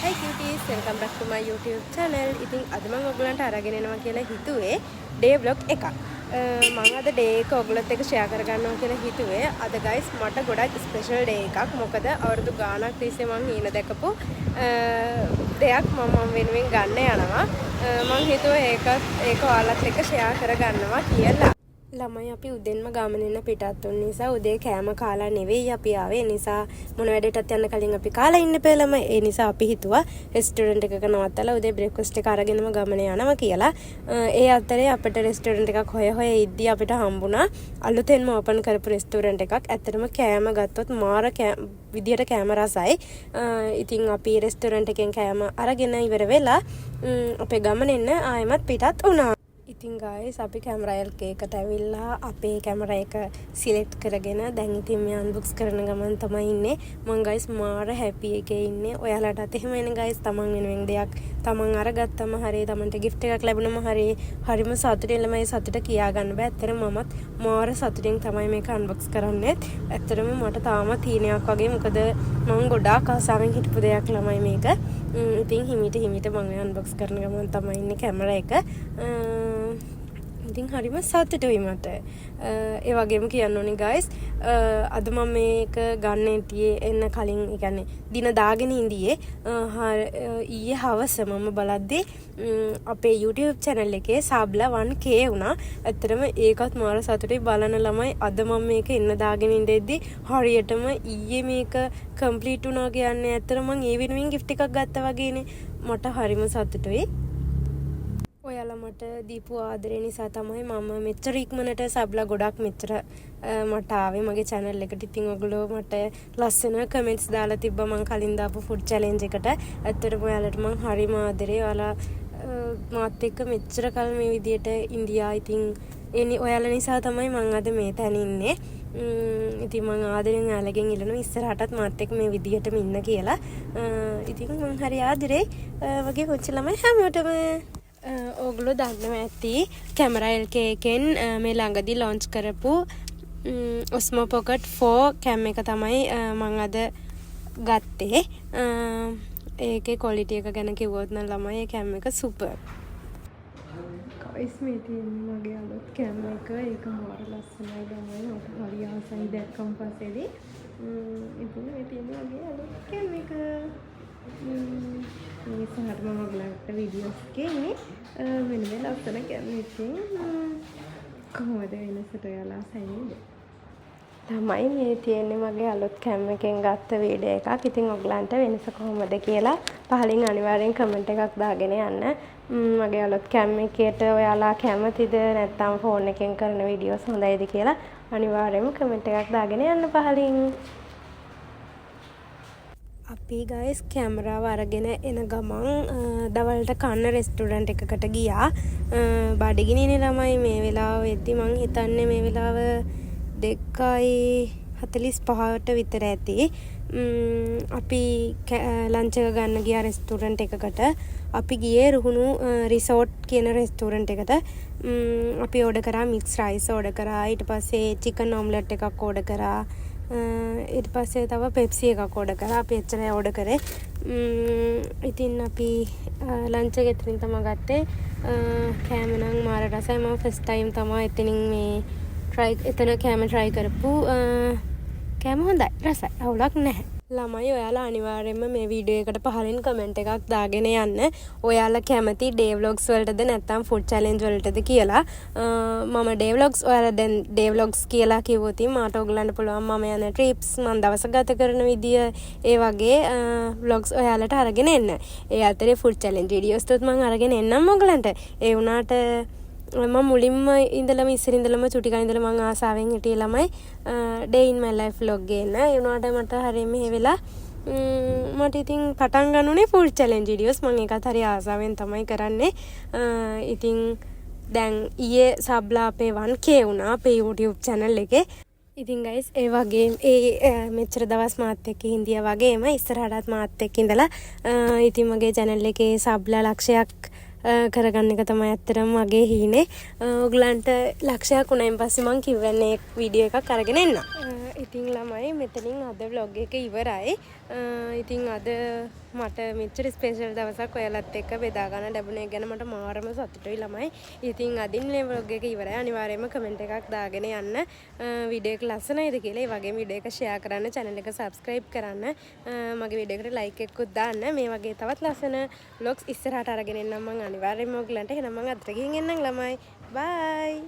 Hi cuties, welcome back to my YouTube channel. ඉතින් අද මම ඔයගොල්ලන්ට අරගෙන එනවා කියලා හිතුවේ day vlog එකක්. මම අද day එක ඔයගොල්ලොත් එක්ක share කරගන්නවා කියලා හිතුවේ. අද guys මට ගොඩක් special day එකක්. මොකද අවුරුදු ගාණක් තිස්සේ මං හීන දැකපු දෙයක් මම මම වෙනුවෙන් ගන්න යනවා. මං හිතුවා ඒකත් ඒක ඔයාලත් එක්ක share කරගන්නවා කියලා. ළමයි, අපි උදෙන්ම ගමන එන්න පිටත් වුන නිසා උදේ කෑම කාලා නෙවෙයි අපි ආවේ. ඒ නිසා මොන වැඩේටත් යන්න කලින් අපි කාලා ඉන්න එපා ළමයි. ඒ නිසා අපි හිතුවා රෙස්ටෝරන්ට් එකක නවත්තලා උදේ බ්‍රෙක්ෆාස්ට් එක අරගෙනම ගමන යනවා කියලා. ඒ අතරේ අපිට රෙස්ටෝරන්ට් එකක් හොය හොය ඉද්දි අපිට හම්බුණා අලුතෙන්ම ඕපන් කරපු රෙස්ටෝරන්ට් එකක්. ඇත්තටම කෑම ගත්තොත් මාර විදියට කෑම රසයි. ඉතින් අපි රෙස්ටෝරන්ට් එකෙන් කෑම අරගෙන ඉවර වෙලා අපේ ගමන එන්න ආයෙමත් පිටත් වුණා. ඉතින් ගායිස්, අපි කැමරා එකට ඇවිල්ලා අපේ කැමරා එක සිලෙක්ට් කරගෙන දැන් ඉතින් මේ අන්බොක්ස් කරන ගමන් තමයි ඉන්නේ. මං ගායිස් මාර හැපි එකේ ඉන්නේ. ඔයාලටත් එහෙමයිනේ ගායිස්, තමන් වෙනුවෙන් දෙයක් තමන් අරගත්තම හරි, තමන්ට ගිෆ්ට් එකක් ලැබුණම හරි, හරිම සතුටින් ළමයි, සතුට කියා ගන්න බෑ. ඇත්තටම මමත් මාර සතුටින් තමයි මේක අන්බොක්ස් කරන්නේ. ඇත්තටම මට තාමත් හීනයක් වගේ, මොකද මං ගොඩාක් ආසාවෙන් හිටපු දෙයක් ළමයි මේක. ඉතින් හිමීට හිමීට මං ඔය අන්බොක්ස් කරන ගමන් තමයි ඉන්නේ කැමරා එක. ඉතින් හරිම සතුටුයි මට. ඒ වගේම කියන්න ඕනේ ගයිස්, අද මම මේක ගන්න හිටියේ එන්න කලින්, ඒ කියන්නේ දින දාගෙන ඉඳියේ ඊයේ හවස මම බලද්දි අපේ YouTube channel එකේ සබ්ලා 1K වුණා. ඇත්තටම ඒකත් මාර සතුටුයි. බලන ළමයි, අද මම මේක එන්න දාගෙන ඉඳෙද්දි හරියටම ඊයේ මේක කම්ප්ලීට් වුණා කියන්නේ ඇත්තටම මං ඒ වෙනුවෙන් ගිෆ්ට් එකක් ගත්තා වගේනේ. මට හරිම සතුටුයි. ඔයාලා මට දීපු ආදරය නිසා තමයි මම මෙච්චර ඉක්මනට සබ්ලා ගොඩක් මෙච්චර මට ආවේ මගේ චැනල් එකට. ඉතින් ඔයගොල්ලෝ මට ලස්සන කමෙන්ට්ස් දාලා තිබ්බා මං කලින් දාපු ෆුඩ් චැලෙන්ජ් එකට. ඇත්තටම ඔයාලට මං හරිම ආදරේ. ඔයාලා මාත් එක්ක මෙච්චර කල් මේ විදියට ඉඳියා. ඉතින් ඒ ඔයාලා නිසා තමයි මං අද මේ තැන ඉන්නේ. ඉතින් මං ආදරෙන් ඔයාලගෙන් ඉල්ලනවා ඉස්සරහටත් මාත් එක්ක මේ විදිහටම ඉන්න කියලා. ඉතින් මං හරි ආදරේ මගේ පුංචි ළමයි හැමෝටම. ඕගොල්ලෝ දන්නවා ඇති කැමරා LK එකෙන් මේ ළඟදි ලොන්ච් කරපු ඔස්මෝ පොකට් 4 කැම් එක තමයි මං අද ගත්තේ. ඒකේ ක්වොලිටි එක ගැන කිව්වොත් නම් ළමයි, ඒ කැම් එක සුපර්. ගයිස්, මේ තියෙන්නේ මගේ අලුත් කැම් එක. ඒක මාර ලස්සනයි ළමයි. මට හරි ආසයි දැක්කම පස්සේදී. ඉතින් මේ තියෙන්නේ මගේ අලුත් කැම් එක. මේ ඉස්සරහට මම ඔයගලන්ට වීඩියෝස් ගේන්නේ මෙන්න මේ ලස්සන කැම් එකෙන්. කොහොමද වෙනසට, ඔයාලා ආසයි නේද? ළමයි, මේ තියෙන්නේ මගේ අලුත් කැම් එකෙන් ගත්ත වීඩියෝ එකක්. ඉතින් ඔයගලන්ට වෙනස කොහොමද කියලා පහලින් අනිවාර්යෙන් කමෙන්ට් එකක් දාගෙන යන්න. මගේ අලුත් කැම් එකට ඔයාලා කැමතිද, නැත්නම් ෆෝන් එකෙන් කරන වීඩියෝස් හොඳයිද කියලා අනිවාර්යෙන්ම කමෙන්ට් එකක් දාගෙන යන්න පහලින්. අපි ගයිස් කැමරාව අරගෙන එන ගමන් දවල්ට කන්න රෙස්ටෝරන්ට් එකකට ගියා. බඩගිනිනේ ළමයි මේ වෙලාව වෙද්දි. මං හිතන්නේ මේ වෙලාව 2:45ට විතර ඇති. අපි ලන්ච් එක ගන්න ගියා රෙස්ටෝරන්ට් එකකට. අපි ගියේ රුහුණු රිසෝට් කියන රෙස්ටෝරන්ට් එකට. අපි ඕඩර් කරා, මික්ස් රයිස් ඕඩර් කරා. ඊට පස්සේ චිකන් ඔම්ලට් එකක් ඕඩර් කරා. ඊට පස්සේ තව පෙප්සි එකක් ඕඩර් කරා. අපි එච්චරයි ඕඩර් කරේ. ඉතින් අපි ලන්ච් එක එතනින් තමා ගත්තේ. කෑම නම් මාර රසයි. මම ෆස්ට් ටයිම් තමා එතනින් මේ ට්‍රයි එතන කෑම ට්‍රයි කරපු. කෑම හොඳයි, රසයි, අවුලක් නැහැ. ළමයි, ඔයාලා අනිවාර්යෙන්ම මේ වීඩියෝ එකට පහලින් කමෙන්ට් එකක් දාගෙන යන්න, ඔයාලා කැමති ඩේ ව්ලොග්ස් වලටද නැත්නම් ෆුඩ් චැලෙන්ජ් වලටද කියලා. මම ඩේ ව්ලොග්ස්, ඔයාලා දැන් ඩේ ව්ලොග්ස් කියලා කිව්වොත් මට ඔයගලන්ට පුළුවන් මම යන ට්‍රිප්ස්, මං දවස ගත කරන විදිය, ඒ වගේ ව්ලොග්ස් ඔයාලට අරගෙන එන්න. ඒ අතරේ ෆුඩ් චැලෙන්ජ් වීඩියෝස් උත් මං අරගෙන එන්නම් ඔයගලන්ට. ඒ වුණාට මම මුලින්ම ඉඳලම, ඉස්සර ඉඳලම, චුටි කාලේ ඉඳලම මං ආසාවෙන් හිටියේ ළමයි day in my life vlog ගේන්න. ඒ වුණාට මට හරිය මෙහෙ වෙලා මට ඉතින් පටන් ගන්න උනේ ෆුඩ් චැලෙන්ජ් වීඩියෝස්. මං ඒකත් හරි ආසාවෙන් තමයි කරන්නේ. ඉතින් දැන් ඊයේ සබ්ලා අපේ 1K වුණා අපේ YouTube channel එකේ. ඉතින් ගයිස්, ඒ වගේ ඒ මෙච්චර දවස් මාත් එක්ක හින්දියා වගේම ඉස්සරහටත් මාත් එක්ක ඉඳලා ඉතින් මගේ චැනල් එකේ සබ්ලා ලක්ෂයක් කරගන්න එක තමයි ඇත්තටම මගේ හීනේ. ඔයගලන්ට ලක්ෂයක් වුණායින් පස්සේ මං කිව්වන්නේ වීඩියෝ එකක් අරගෙන එන්න. ඉතින් ළමයි, මෙතනින් අද ව්ලොග් එක ඉවරයි. ඉතින් අද මට මෙච්චර ස්පෙෂල් දවසක් ඔයාලත් එක්ක බෙදා ගන්න ලැබුණ එක ගැන මට මාරම සතුටුයි ළමයි. ඉතින් අදින් මේ ව්ලොග් එක ඉවරයි. අනිවාර්යයෙන්ම කමෙන්ට් එකක් දාගෙන යන්න වීඩියෝ එක ලස්සනයිද කියලා. ඒ වගේම වීඩියෝ එක ෂෙයා කරන්න, චැනල් එක සබ්ස්ක්‍රයිබ් කරන්න, මගේ වීඩියෝ එකට ලයික් එකකුත් දාන්න. මේ වගේ තවත් ලස්සන ව්ලොග්ස් ඉස්සරහට අරගෙන එන්නම් මං අනිවාර්යයෙන්ම ඔයගලන්ට. එහෙනම් මං අදට ගිහින් එන්නම් ළමයි. බයි.